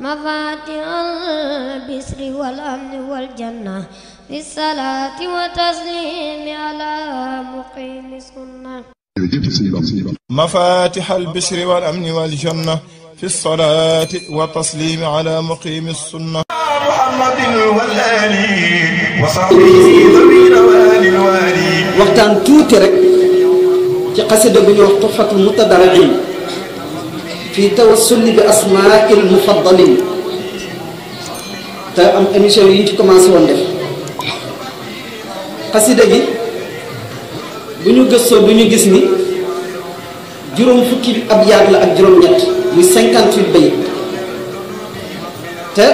مفاتيح البشر والأمن والجنة في الصلاة وتسليم على مقيم السنة. مفاتيح البشر والأمن والجنة في الصلاة والتسليم على مقيم السنة. محمد والآلي وصحبه ذوي الوالي الوالي. waxtaan tuuti rek ci xasida bu ñuy wax Tuhfatul Mutadarrin fi tawassul bi asmaa'il mufaddalin te am émission yi ñu ci commencé woon def xasida gi bu ñu gëstoo du ñu gis ni juróom fukki abyaat la ak juróom-ñett muy 58 bayit te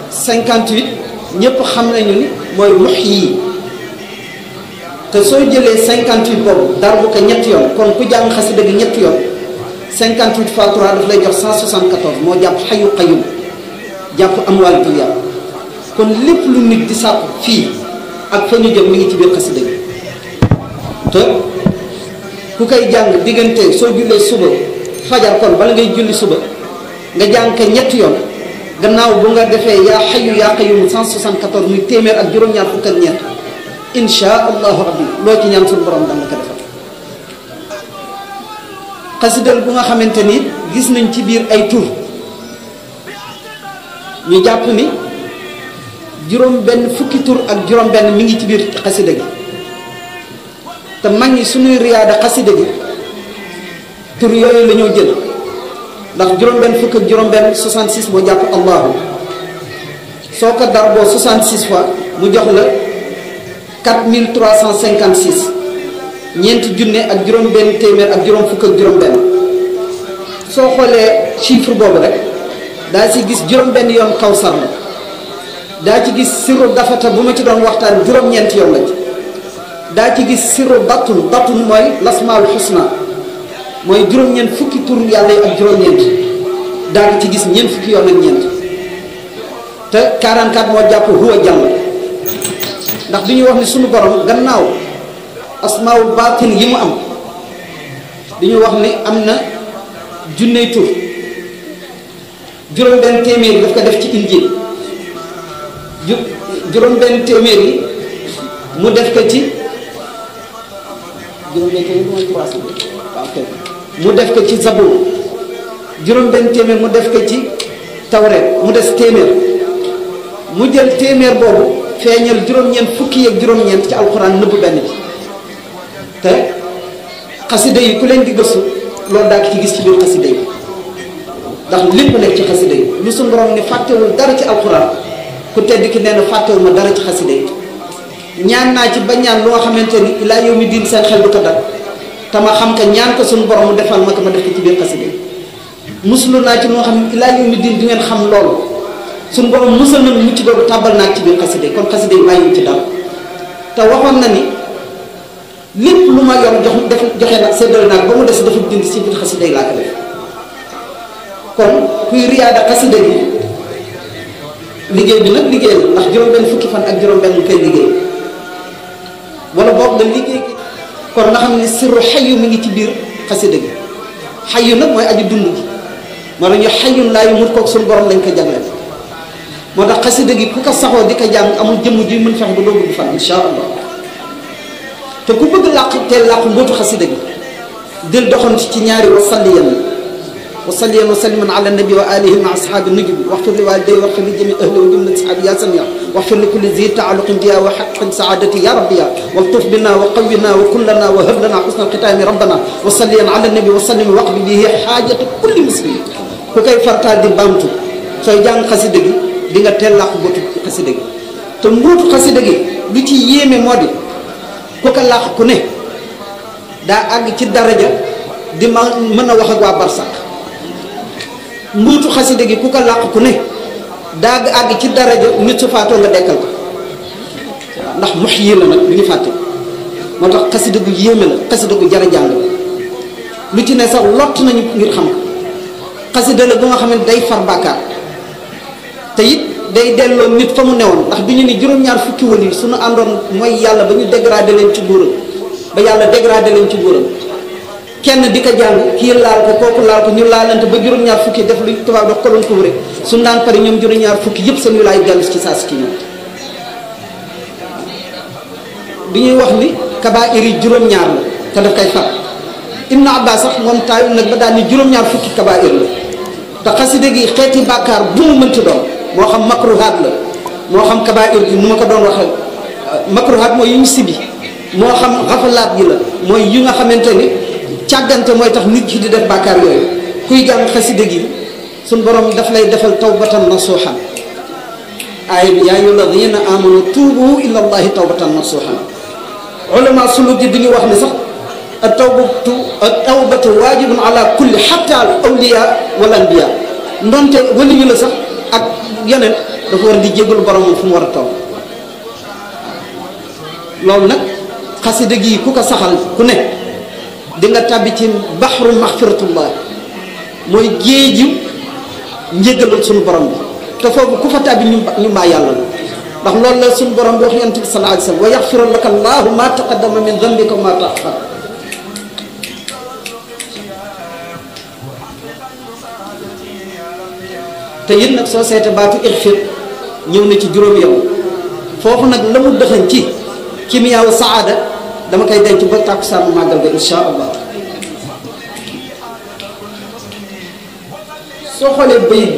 58 ñëpp xam nañu ni mooy muhyi te soo jëlee 58 boobu dar bu ko ñetti yoon kon ku jàng xasida gi ñetti yoon 58 fois 3 daf lay jox 174 moo jàpp xayu qayyum jàpp amwaal dunya kon lépp lu nit di sàkku fii ak fa ñu jëm mi ngi ci biir xasida gi te ku koy jàng diggante soo jullee suba fajar kon bala ngay julli suba nga jàng ko ñetti yoon gannaaw bu nga defee yaa xayu yaa qayyum 174 muy téeméer ak juróom-ñaar fukk ak ñeent insha allahu rabbi loo ci ñaan suñu borom dana ko defal xasidal bu nga xamante ni gis nañ ci biir ay tur ñu jàpp ni juróom benn fukki tur ak juróom benn mi ngi ci biir xasida gi te mag ñi suñuy riyaada xasida gi tur yooyu la ñoo jël ndax juróom benn fukk ak juróom benn 66 moo jàpp allahu soo ko dar boo 66 fois mu jox la 4356 ñeenti junne ak juróom benn téeméer ak juróom fukk ak juróom benn soo xoolee chiffre boobu rek daa ci gis juróom benn yoon kawsar la daa ci gis sirru dafata bu ma ci doon waxtaan juróom-ñeenti yoon la ci daa ci gis sirru batun mooy lasmaul husna mooy juróom-ñeent fukki tur yàlla yi ak juróom-ñeent daa ci gis ñeent fukki yoon ak ñeent te 44 moo jàpp huwa jàll ndax du ñuy wax ni suñu borom gannaaw asmaul batin yi mu am dañuy wax ni am na junney tur juróom benn téeméer yi daf ko def ci injil juróom benn téeméer yi mu def ko ci juróom benn téeméer mooy 300 waaw kay mu def ko ci zabur juróom benn téeméer mu def ko ci tawret mu des téeméer mu jël téeméer boobu feeñal juróom-ñeent fukki ak juróom-ñeent ci alxuraan nëbb benn bi te xasida yi ku leen di gëstu loolu daa ci gis ci biir xasida yi ndax lépp nekk ci xasida yi lu suñu borom ni fàttewul dara ci alxuraan ku tedd ki nee na fàttewul ma dara ci xasida yi ñaan naa ci ba ñaan lu nga xamante ni ilaa yow mi diin seen xel du ko dal te ma xam que ñaan ko suñu borom mu defal ma ko ma def ko ci biir xasida yi muslu naa ci lu nga xam ne ilaa yow mi diin du ngeen xam loolu suñu borom musal na mucc boobu tàbbal naa ci biir xasida yi kon xasida yi bàyyi ci dara te waxoon na ni lépp lu ma yor joxe nag séddale naag ba mu des dafa dindi ci biir xasida yi laa ko def kon kuy riyaada xasida gi liggéey bi nag liggéey la ndax juróom-benn fukki fan ak juróom-benn koy liggéey wala boog nga liggéey gi kon nga xam ne sirru xayu mi ngi ci biir xasida gi xayu nag mooy aju dund gi moo tax ñu xayun laa yamut kook suñu borom lañ ko jagleel moo tax xasida gi ku ko saxoo di ko jàng amul jëmm ji mën fex ba doo gudd fan insha allah te ku bëgg làq teel làq mbootu xasida gi del doxoon ci ñaari wasalliyan wa salliman ala nabi wa alihi ma ashaabi nujubi waxfir li waliday waxfir li jami ahli wa jumlat ashaabi ya samia waxfir li kulli zi taaluqin biya wa xaqin saadati ya rabbiya waltuf bina wa qawina wa kullana wa hab lana xusna alxitaami rabbana wa salliyan ala nabi wa sallim waqbi bihi xaajatu kulli muslim ku koy fartaal di baamtu sooy jàng xasida gi di nga teel làq mbootu xasida gi te mbootu xasida gi lu ci yéeme moo di ku ko làq ku ne daa àgg ci daraja di ma mën a wax ak waa barsax mbuutu xasida gi ku ko làq ku ne daa àgg ci daraja nit su faatoo nga dekkal ko ndax mux yi la nag lu ñu fàtte moo tax xasida gu yéeme la xasida gu jara jàng la lu ci ne sax lott nañu ngir xam ko xasida la bu nga xam ne day far bàkkaar te it day delloo nit fa mu newoon ndax bi ñu ni juróom-ñaar fukki wali suñu àndoon mooy yàlla ba ñu dégradé leen ci buuram ba yàlla dégradé leen ci buuram kenn di ko jàng kii laal ko kooku laal ko ñu laalante ba juróom-ñaar fukki def lu tubaab dox ko doon couvrir suñ daan pare ñoom juróom-ñaar fukki yëpp seen wilaay dellu ci saa si kii ñoom bi ñuy wax ni kabaa'ir yi juróom-ñaar la te daf koy far Ibn Abbas sax moom taayu nag ba daal ni juróom-ñaar fukki kabaa'ir la te xasida gi xeeti bàkkaar bu mu mënti doon moo xam makruhaat la moo xam kabaa'ir gi nu ma ko doon waxee makruhaat mooy yu ñu sibi moo xam xafalaat gi la mooy yu nga xamante ni càggante mooy tax nit ki di def bàkkaar yooyu kuy jàng xasida gi suñ borom daf lay defal tawbatan nasuuhan aaya bi yaa ayyuha alladina amanu tuubu ila allahi tawbatan nasuuhan ulama suluk ji di ñu wax ni sax at-tawbatu waajibun ala kulli hatta al awliya wal anbiya ndonte waliyu la sax ak yeneen dafa war di jégalu boromam fu mu war a taw loolu nag xasida gi ku ko saxal ku nekk di nga tàbbi ci baxru maxfiratullah mooy géeju njégalul suñu borom bi te foofu ku fa tàbbi ñu mbaa yàlla la ndax loolu la suñu borom bi wax yonent bi sallallahu alayhi wa sallam wa yaxfiru laka allahu ma taqaddama min dambika wa ma taaxar te it nag soo seete baatu ixfir ñëw na ci juróom yow foofu nag la mu dëxañ ci kimiyaawu saada dama koy denc ba tàkkusaanu màggal ga insha allah soo xoolee bayit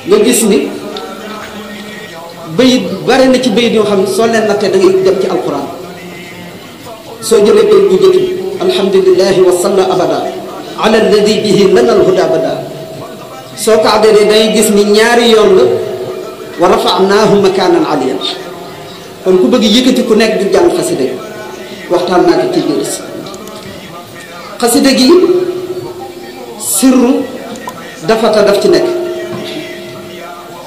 bi nga gis ni bayit bare na ci bayit yoo xam ne soo leen nattee da ngay dem ci alquran soo jëlee bayit bu njëkk bi alhamdulillahi wa salla abada ala alladi bihi lana alhuda bada soo ko addee dangay gis ni ñaari yoon la wa rafa'naahu makaanan aliyan kon ku bëgg yëkkati ku nekk di jàng xasida gi waxtaan naa ko ci biir xasida gi sirru dafata daf ci nekk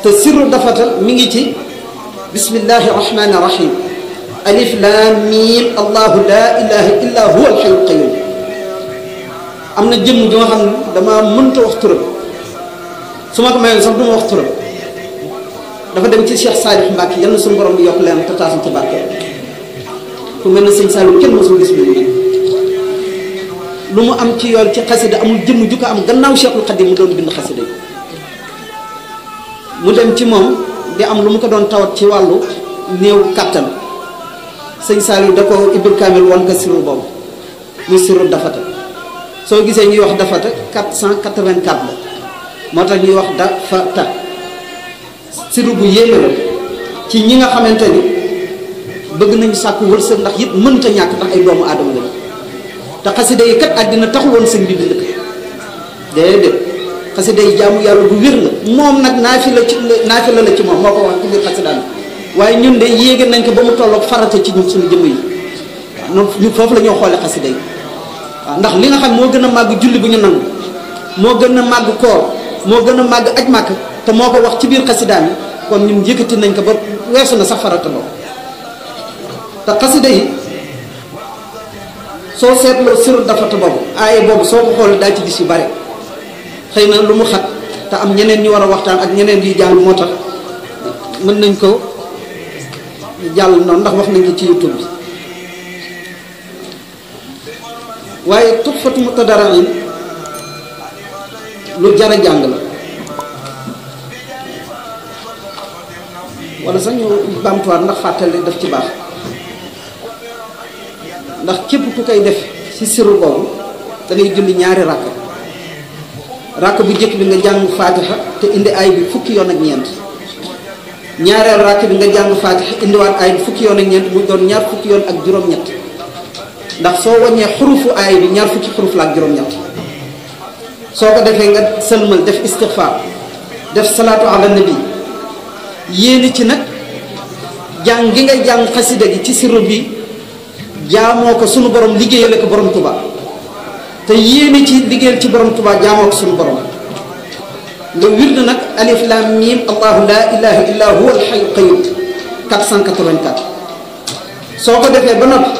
te sirru dafata mi ngi ci bismillahi rahmani rahim alif lam mim allahu la ilaha illa huwa alhayyul qayyum am na jëmm joo xam ne dama mënta wax turam su ma ko mayoon sax du ma wax turam dafa dem ci Cheikh Salih Mbacke yal na suñu borom bi yokk leen te taasuñ ci barke ku mel ne sëñ Salih kenn mosul gis lu mu am ci yoon ci xasida amul jëmm ju ko am gannaaw Cheikhul Khadim mu doon bind xasida yi mu dem ci moom di am lu mu ko doon tawat ci wàllu néew kàttan sëñ Salih da ko Ibul Kamil woon ko siru boobu muy siru dafata soo gisee ñuy wax dafata 484 la moo tax ñuy wax dafata siru bu yéeme la ci ñi nga xamante ni bëgg nañu sàkku wërsëg ndax it mënta ñàkk ndax ay doomu aadama lañu te xasida yi kat àddina taxul woon sëñ bi bind ko déedéet xasida yi jaamu yàlla bu wér la moom nag naafila la ci moom moo ko wax ci biir xasida bi waaye ñun de yéege nañ ko ba mu tolloog farata ci ñun suñu jëmm yi waaw noonu ñu foofu la ñoo xoolee xasida yi waaw ndax li nga xam moo gën a màgg julli bu ñu nangu moo gën a màgg koor moo gën a màgg aj màkk te moo ko wax ci biir xasida yi kon ñun yëkkati nañ ko ba weesu na sax farata boobu te xasida yi soo seetloo siru dafata boobu aaye boobu soo ko xoolee daa ci gis yu bare xëy na lu mu xat te am ñeneen ñu war a waxtaan ak ñeneen yuy jàng moo tax mën nañ ko jàll noonu ndax wax nañ ko ci YouTube bi waaye Tuhfatu Mutadarrin lu jar a jàng la wala sax ñu bamtuwaat ndax fàttali daf ci baax ndax képp ku koy def ci siru boobu da ngay julli ñaari ràkk bu njëkk bi nga jàng faatiha te indi ay bi fukki yoon ak ñeent ñaareel ràkk bi nga jàng faatiha indiwaat ay bi fukki yoon ak ñeent mu doon ñaar fukki yoon ak juróom-ñett ndax soo wàññee xurufu ay bi ñaar fukki xuruf la ak juróom-ñett soo ko defee nga sëlmal def istighfar def salaatu ala nabi yéeni ci nag jàng gi ngay jàng xasida gi ci siru bi jaamoo ko sunu borom liggéeyale ko borom Tuba te yéene ci liggéeyal ci borom Tuba jaamoo ko sunu borom nga wird nag alif lam mim allahu la ilaha illa huwa alhayyul qayyum 484 soo ko defee ba noppi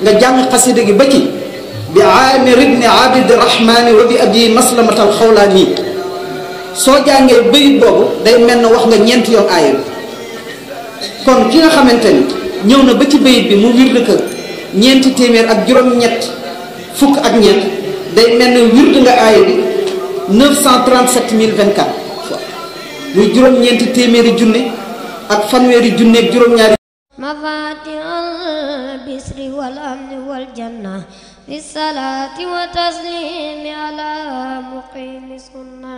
nga jàng xasida gi ba ci bi amir ibni abidi rahmani wa bi abi maslamata alxawlaani soo jàngee bayit boobu day mel na wax nga ñeenti yoon aaya bi kon ki nga xamante ni ñëw na ba ci bayit bi mu wird ko ñeenti téeméer ak juróom-ñett fukk ak ñeent day mel ne wird nga aaya bi 937 024 fois muy juróom-ñeenti téeméeri junne ak fanweeri junne ak juróom-ñaari mafatihal bisri wal amni wal janna fi salaati wa taslimi ala muqimi sunna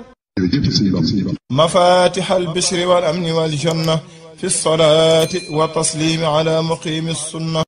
mafatihal bisri wal amni wal janna fi salaati wa taslimi ala muqimi sunna